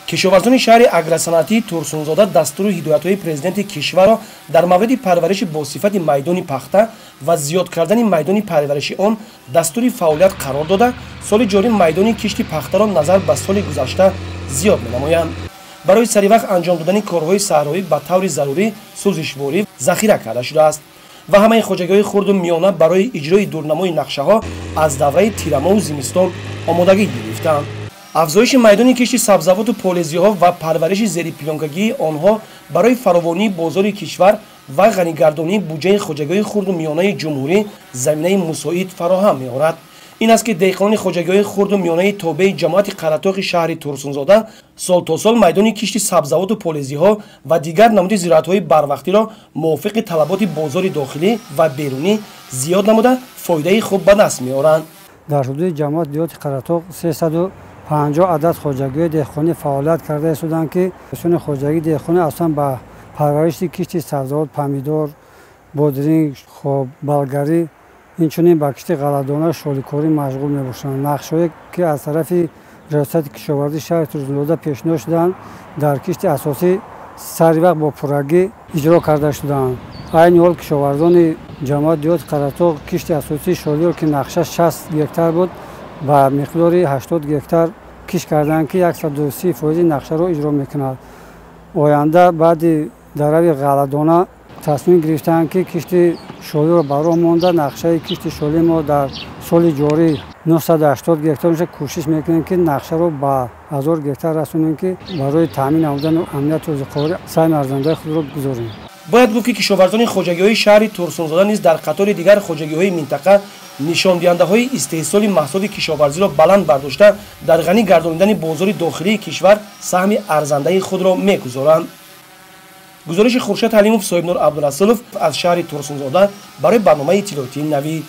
Кишоварзони шаҳри агросаноатии Турсунзода дастуру ҳидоятҳои президенти кишварро дар мавриди парвариши босифати майдони пахта ва зиёд кардани майдони парвариши он дастури фаъолият қарор дода, соли ҷорӣ майдони кишти пахтаро назар ба соли гузашта зиёд менамоянд. Барои саривақт анҷом додани корҳои саҳроӣ ба таври зарурӣ сӯзишворӣ захира карда шудааст ва ҳамаи хоҷагиҳои хурду миёна барои иҷрои дурнамои нақшаҳо аз давраи тирамоҳу зимистон омодагӣ гирифтанд. Афзоиши майдони кишти сабзавоту полезиҳо ва парвариши зерипилёнкагии онҳо барои фаровонии бозори кишвар ва ғанигардонии буҷаи хоҷагиҳои хурду миёнаи ҷумҳурӣ заминаи мусоид фароҳам меорад. Ин аст, ки деҳқонони хоҷагиҳои хурду миёнаи тобеи ҷамоати Қаратоқи шаҳри Турсунзода сол то сол майдони кишти сабзавоту полезиҳо ва дигар намуди зироатҳои барвақтиро мувофиқи талаботи бозори дохилӣ ва берунӣ зиёд намуда, фоидаи хуб ба даст меоранд. Дар ҳудуди ҷамоати деҳоти Қаратоқ 350 адад хоҷагиҳои деҳқонӣ фаъолият карда истоданд, ки сони хоҷагии деҳқонӣ асосан ба парвариши кишти сабзавот, помидор, бодринг, хоб, балгарӣ, инчунин ба кишти ғалладона, шоликорӣ машғул мебошанд. Нақшаҳое, ки аз тарафи Раёсати кишоварзии шаҳри Турсунзода пешниҳод шуданд, дар кишти асосӣ сари вақт бо пуррагӣ иҷро карда шуданд. Айни ҳол кишоварзони ҷамоати деҳоти Қаратоқ кишти асосии шолиро, ки нақша 60 гектар буд, ба миқдори 80 гектар кишт карданд, ки 130% нақшаро иҷро мекунад. Оянда баъди дарави ғалладона тасмим гирифтаанд, ки кишти шолиро ба роҳ монда, нақшаи кишти шолии мо дар соли ҷорӣ 980 гектар мешавад. Кӯшиш мекунем, ки нақшаро ба 1000 гектар расонем, ки барои таъмин намудани амнияти озуқаворӣ саҳми арзандаи худро гузорем. Бояд гуфт, ки кишоварзони хоҷагиҳои шаҳри Турсунзода низ дар қатори дигар хоҷагиҳои минтақа нишондиҳандаҳои истеҳсоли маҳсулоти кишоварзиро баланд бардошта, дар ғанӣ гардонидани бозори дохилии кишвар саҳми арзандаи худро мегузоранд. Гузориши Хуршед Ҳалимов, Соҳибнур Абдурасулов аз шаҳри Турсунзода барои барномаи иттилоотии Навид.